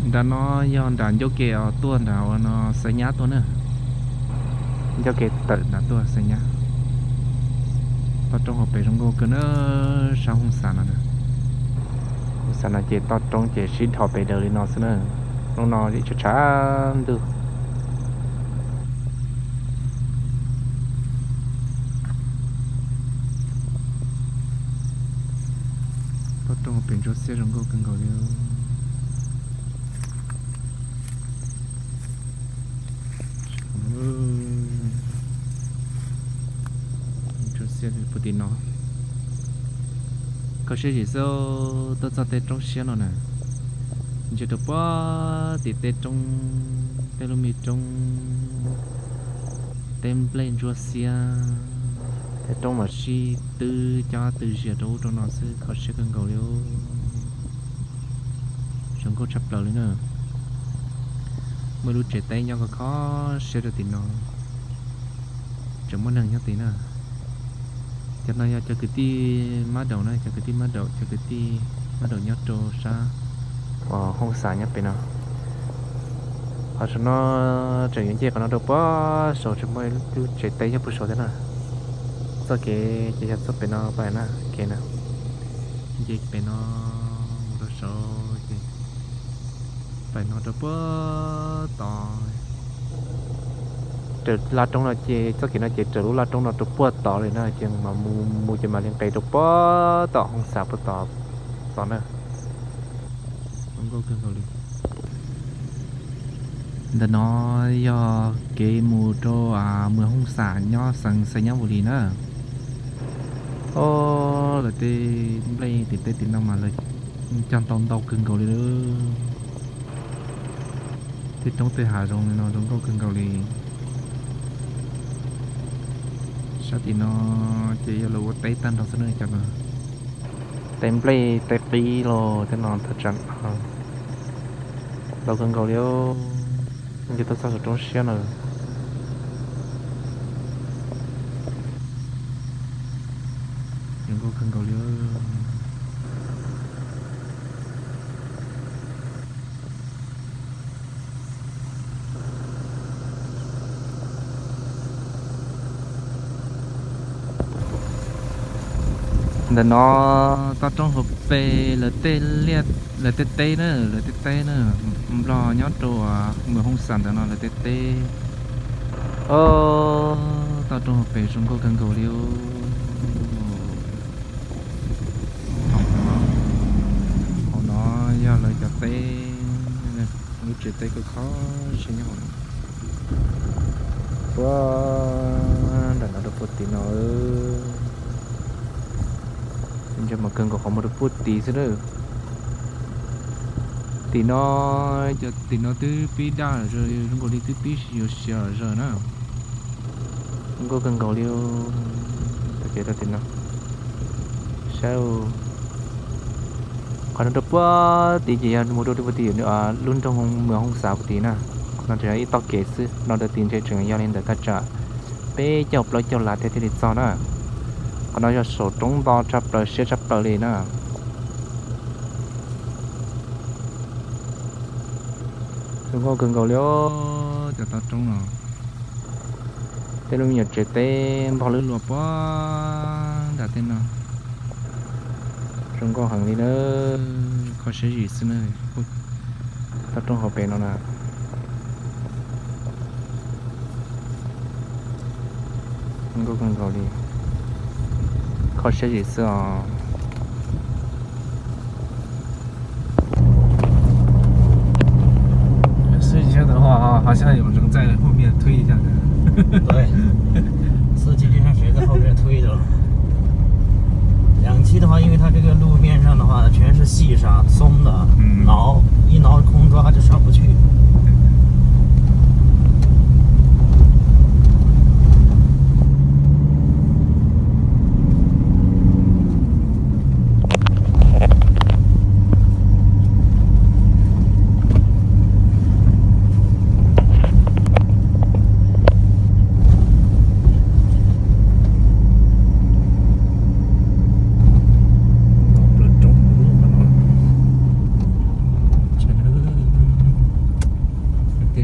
Nram no yog nram ncauj ke os, tuaj nram ua no Xaiv Nyab tuaj na. Ncauj ke tawm nram tuaj Xaiv Nyab. Toj roob hauv pes zoo nkauj kawg na, sab Hooj Xas no na. Hooj Xas no ces toj roob ces sib dhos pes daws li no xwb na. Hnub no ib tshav tshav ntuj. Toj roob hauv pes ntsuab xiab zoo nkauj kawg nkaus li. Ntsuab xiab puag tim no. Kho siab zim xwb, tuaj txog tej roob siab no na, ntsia rau puag tim tej roob, tej lub me roob, tej nplej ntsuab xiab, tej roob mas sib twb cob twb zias rau ub rau no xwb, kho siab kawg nkaus li. Zoo nkauj tshaj plaws li na. Muaj ib lub tsev teb nyob kho kho siab rau tim no, tseem muaj neeg nyob tid na. Cov no yog cov kwv tij mab daum na, cov kwv tij mab daum, cov kwv tij mab daum nyob rau sab uas Hooj Xas nyob pem no. Qhov saum no tseem yuav nce qhov no rau puag saud, tseem muaj ib lub tsev teb nyob puag saud thiab na. Txoj kev ces yog txoj pem no pais na, kev na. Nce pem no mus rau saud ces pem no rau puag tod. Raws laj roob no ces txoj kev no ces raws lub laj roob no rau puag tod li na, ces mas mus mus ces mam li nqes rau puag tom Hooj Xas puag tod, tod na. Zoo nkauj kawg nkaus li. Ntawm no yog kev mus rau Mws Hooj Xam nyob xeev Xais Nyab Vus Lis na. Os, lawv tej nplej tim teb tim no mas lawv cog ntau ntau kawg nkaus li lawm. Tej roob tej hav zoo li no zoo nkauj kawg nkaus li. Sab tim no ces yog lawv ua teb tag nrho xwb na cov no. Tej nplej tej qib los tej no thaj tsam ntau kawg nkaus li. Nce tuaj txog saum roob siab na. Zoo nkauj kawg nkaus li. Ntawm no toj roob hauv pes lawv tej liaj, lawv tej teb na, lawv tej teb na, Nplog nyob rau Mws Hooj Xam ntawm no lawv tej teb. Os, toj roob hauv pes zoo nkauj kawg nkaus li. Hauv no yog lawv cov teb, lub tsev teb kho kho siab nyob hauv no. Puag nram no rau puag tim no, ntshe mas kawg nkaus qhov mus rau puag tim xwb na. Tim no, cov tim no twb pib daj lawm, zoo nkaus li twb pib yuav siav lawm na. Zoo nkauj kawg nkaus li. Tau kev rau tim no, saib, qhov no rau puag tid ces yog mus rau puag tim lub nroog Mws Hooj Xav puag tid na. Qhov no tseem yog ib tog kev xwb, no rau tim ntshe tseem yog li ntawm thaj tsam peb caug plaub caug lav thiaj li txog na. Qhov no yog saum roob nto tshaj plaws siab tshaj plaws li na. Zoo nkauj kawg nkaus li os, cov toj roob no. Tej lub me nyuam tsev teb npog lwb luas puag nram tej no. Zoo nkauj heev li na, kho siab zim xwb na. Toj roob hauv pes no na. Zoo nkauj kawg nkaus li, kho siab zim xwb os. 司机的话，好像有人在后面推一下。对，司机就像谁在后面推着了。两栖的话，因为它这个路面上的话全是细沙，松的，嗯。挠一挠空抓就上不去。对。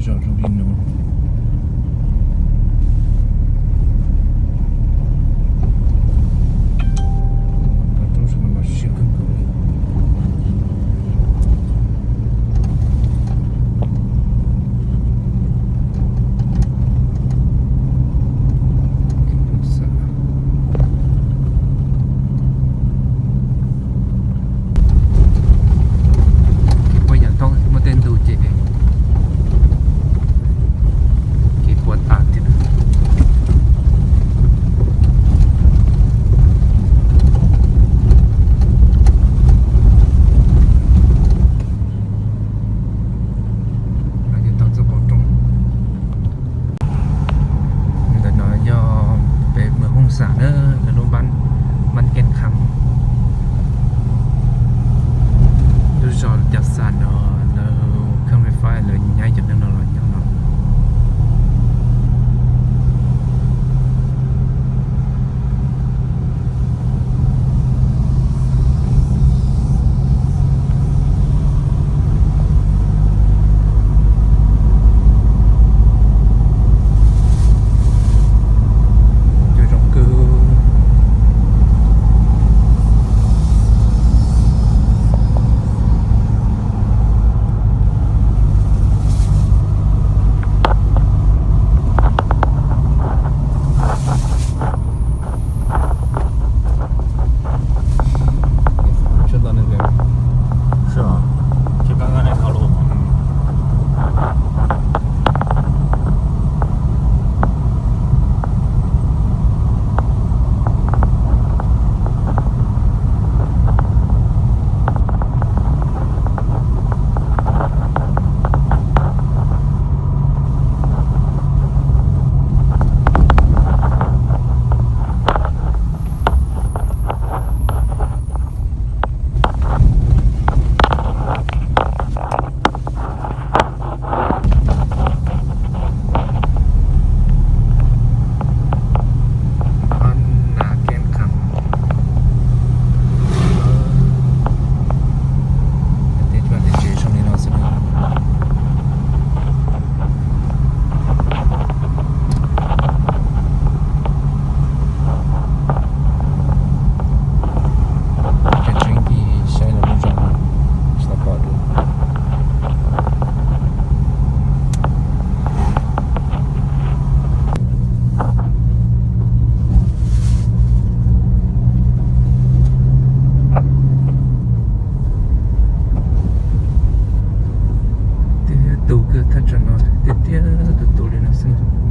Zos zoo li no. Roob sab no mas siab kawg nkaus li. Kev puas yam toj muaj tej ntug ces, kev puas tas thiab. Ntawm no yog pem Mường Hung Xã na, lawv lub npab, npab Kev Kham. Lub zos cov xam no lawv kheej fais lawv nyaib cov neeg no los nyob no. Cua zoo kawg. Npab Kev Kham. Tej tsev zoo li no xwb na. Tseem ceeb ces saib lawv lub zos no tsis tau pom dua. Tiag tiag, tu kawg, thaj tsam no tiag tiag, tu tu li no xwb.